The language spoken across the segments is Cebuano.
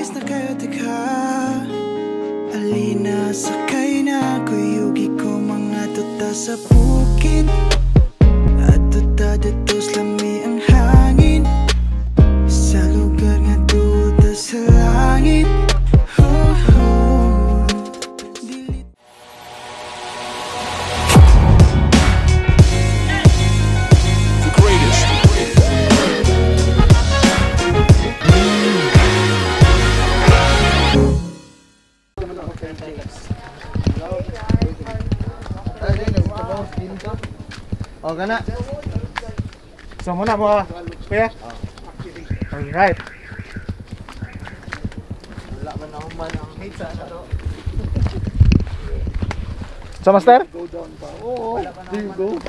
Nice na kayo tika. Alina, sakay na. Kuyugi ko mga tuta sa bukid. At tuta dito lami ang hangin. Sa lugar nga tuta sa langit. Oh. Dili The greatest. O gana. So muna mo, kuya. Alright. Wala man ako man ang hate sa ano to. So, master? Go down pa. Oo. Do you go?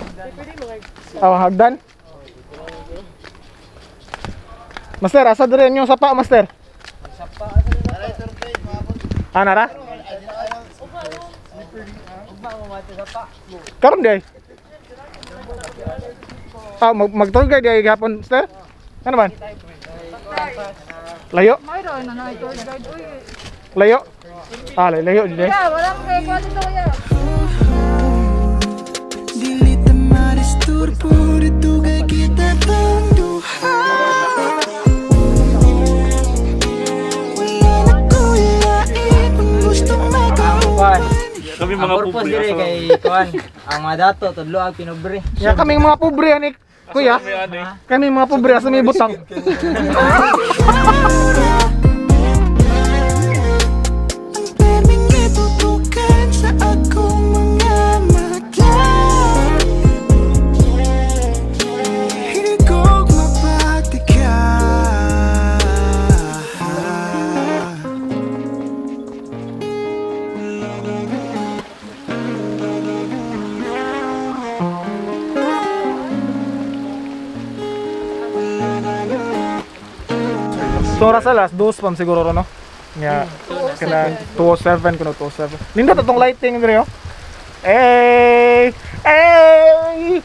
Oh, hagdan. Master, asa diri yung sapa, master? Ah, nara? Karon di ay. Ah, mag tour guide di ay gihapon, master? Ano man? Layo? Mayroon na na tour guide. Uy, Layo? Ah, layo di ay. kuya, wala mo kayo kwento dito, kuya. Dili ta madisturbo dito kay kita tong duha. Wala na ko'y lain kung gusto makauban. Kami Ang mga purpose pobre. dire kay kuan, ang mga dato tudlo ang pinobre. Ya kaming mga pobre ani, kuya. Kami mga pobre asa may butang. Ang perming itutukan sa akong mga mata. Hinikog mapati ka. So oras alas 2 pa siguro ro, no? Nga kana 2:07 kuno, 2:07. Nindot atong lighting diri, oh. Hey! Hey!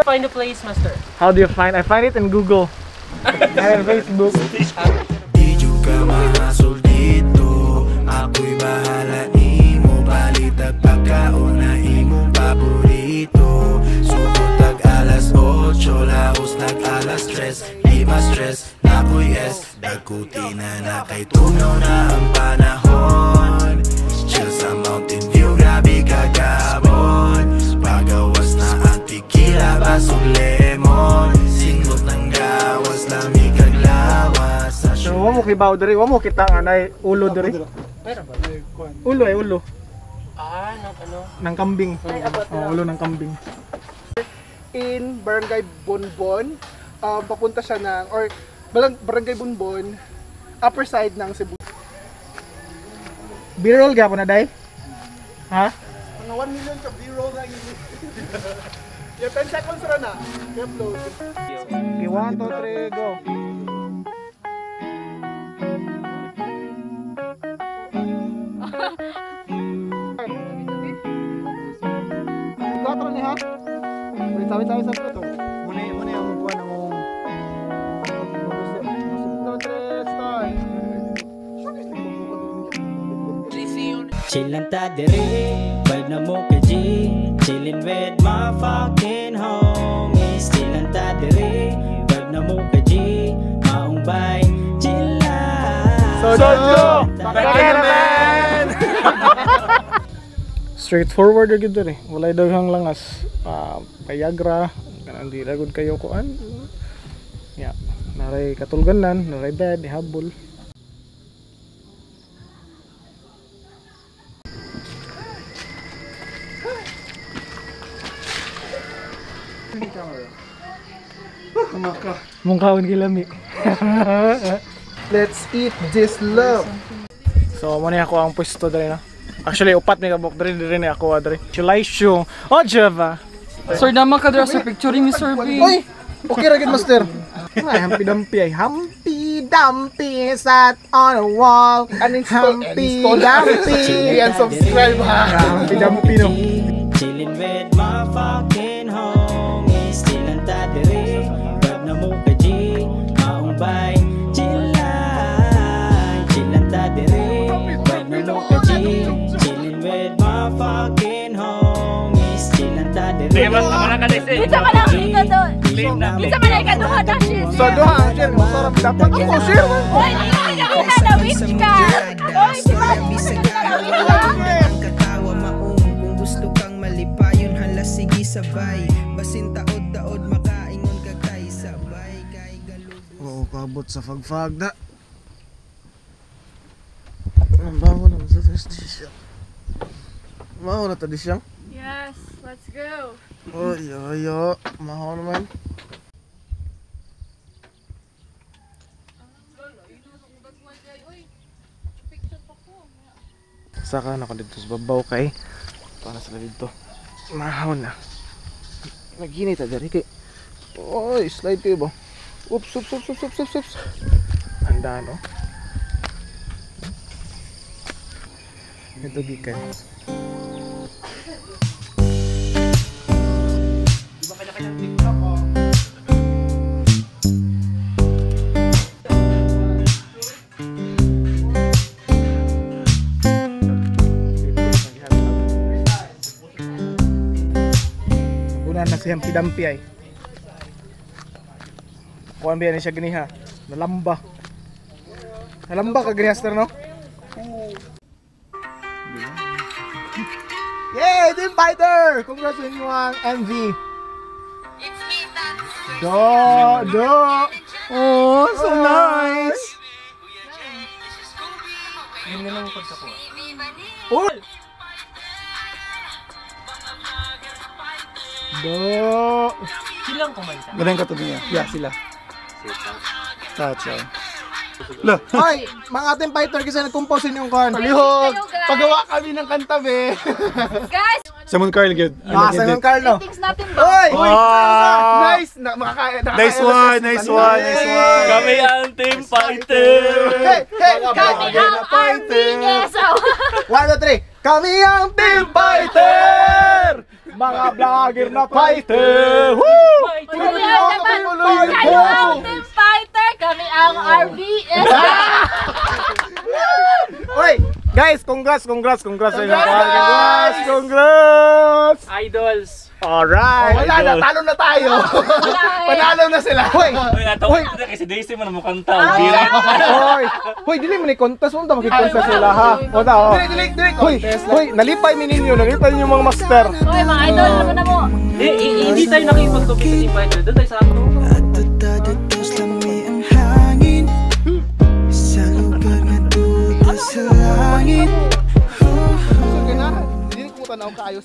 Find a place, master. How do you find? I find it in Google and Facebook. Di jud ka mahasol dito. Ako'y bahala nimo. Palitag pagkaon na imong paborito. Sugod tag alas 8, laos nag alas 3. Di ma-stress, nakoy S. Dagkuti na na kay tunaw na ang panahon. Chill sa Mountain View, grabe kagabon. Pagawas na ang tequila, basog lemon. Singot ng gawas, lamig kag lawas. Sa So wa mo kibaw diri, wa mo kita nga nay ulo diri. Ulo ay ulo Ah, no, ano? ng kambing. Oh, ulo ng kambing. In Barangay Bonbon, papunta siya ng, or Barangay Bonbon, upper side ng Cebu. B-roll gyapon na, day? Ha? Mga 1 million ka B-roll lang yun. Yeah, 10 seconds ra na. I-upload. Okay, 1, 2, 3, go. Quatro ni ha? Wait, sabi, sabi, sabi ito. Muna, muna yung kuha ng 2, 3, start. Chillin' ta diri, vibe na mo ka G. Chillin' with my fucking homies. Chillin' ta diri, vibe na mo ka G. Maong bay, chill lang. Sojo! Baka naman! Straightforward ra gyud diri. Walay daghang langas. Payagra, kanang di ra gud kayo kuan. Ya, naray katulganan, naray bed, ihabol. Mong kaon gilami. Let's eat this love. So mo ni ako ang pwesto diri, no. Actually upat ni kabuk diri diri ni ako diri. Chulaisyo. Oh, Java. Sir, naman ka dira sa picture ni Sir B. Oy! Okay ra gid, master. Ay, Humpty Dumpty ay Humpty Dumpty sat on a wall. Uninstall, Humpty uninstall. Dumpty. And subscribe ha. Humpty Dumpty, no. Chillin' with my fucking homies. Chillin' ta diri, vibe na mo ka G. Maong bay, chill lang. Chillin' Kinsa man ang ikaduha? Kinsa man ang ikaduha na shit? So duha ang share mo. Sarap dapat ako share mo. Oy, di ka na na witch ka. Oy, di ba? Di ka na witch ka? Ang katawa maong kung gusto kang malipayon hala sige sabay basin taod-taod makaingon ka kay sabay kay galubos. Oo, kabot sa fagfag na. Ang bago naman sa siya. Maho na to di siyang. Yes, let's go. Oy, oy, oy. Maho naman. Saka na ko dito sa babaw kay para sila dito. Mahaw na. Naghinay ta diri kay. Oy, slide kayo ba? Oops, oops, oops, oops, oops, oops, oops. Handa no. Ito gikan. Di ba kanya-kanyang TikTok, oh. Una na si Humpty Dumpty ay. Kuan ba yan siya ganiha? Nalamba. Nalamba ka ganiha, sir, no? Yay! Team Fighter! Congrats sa inyong MV. Do, do. Oh, so nice. Yun na lang pagkakuha. Oh! Do. Silang kumanta. Ganun ka to niya. Yeah, sila. Tacho. Ay, mga ating fighter kasi nag-compose inyong kan. Palihog! Kayo, guys. Pagawa kami ng kanta, be! Guys, Simon Carl, good. Ah, Simon Carlo. ratings natin ba? Oy! Nice! Na, Nice one, nice one, nice one. Kami ang team fighter! Hey, hey, Kami ang RBS. 1, 2, 3. Kami ang Team Fighter! Mga vlogger na fighter! Woo! Kami ang dapat. Kayo ang team fighter, kami ang RBS. Oy! Guys, congrats, congrats, congrats sa inyo. Congrats, congrats! Idols! Alright! Wala na, talo na tayo! Wala eh. Panalo na sila! Hoy! Uy, ato kasi Daisy man mo kanta. Hoy! Hoy, dili man ni contest, wala ta makikontest sila ha. Wala oh. Dili, dili, dili, Hoy, contest. hoy, nalipay mi ninyo, nalipay ninyo mga master. Oy, mga idol naman na mo. Eh, hindi tayo nakipag-compete sa team fighter. Doon tayo sa At tadatos lami ang hangin sa lugar na duda sa langit. So, ganahan. Hindi ko tanaw kaayo.